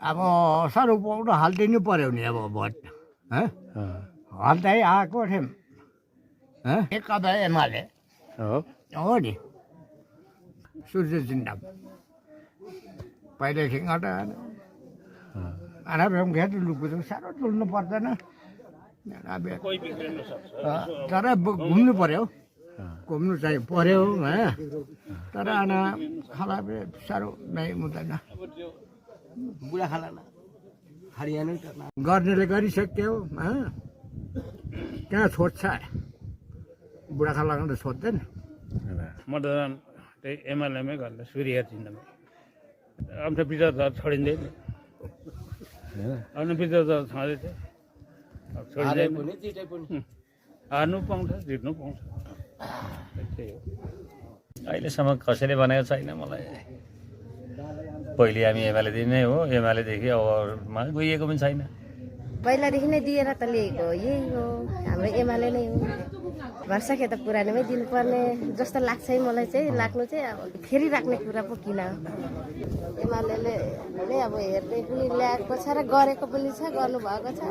अब साह्रो पाउनु हालिदिनु पर्यो नि अब भोट हाल्दै आएको थियौँ एकता एमाले हो नि सूर्य चिन्ता पहिलेदेखि अनाबेम खेत लुकुदो साह्रो टुल्नु पर्दैन तर घुम्नु पर्यो घुम्नु चाहिँ पर्यो तर खाला साह्रो नै हुँदैन बुढा खाला हरियाणा गर्नेले गरिसक्यो त्यहाँ छोड्छ बुढाखालामा त छोड्दैन मतदान त्यही एमएलएमै गर्दा सूर्य चिन्हमा अन्त विचार त छोडिँदैन अन्त विचार त छँदैछ छोडिँदैन हार्नु पाउँछ जित्नु पाउँछ त्यही हो अहिलेसम्म कसैले भनेको छैन मलाई पहिले हामी एमालेदेखि नै हो एमालेदेखि अबमा गइएको पनि छैन पहिलादेखि नै दिएर त लिएको यही हो हाम्रो एमाले नै हो भर्साखे त पुरानोमै दिनुपर्ने जस्तो लाग्छ है मलाई चाहिँ लाग्नु चाहिँ अब फेरि राख्ने कुरा पो किन एमाले नै अब हेर्दै पनि ल्याएको छ र गरेको पनि छ गर्नुभएको छ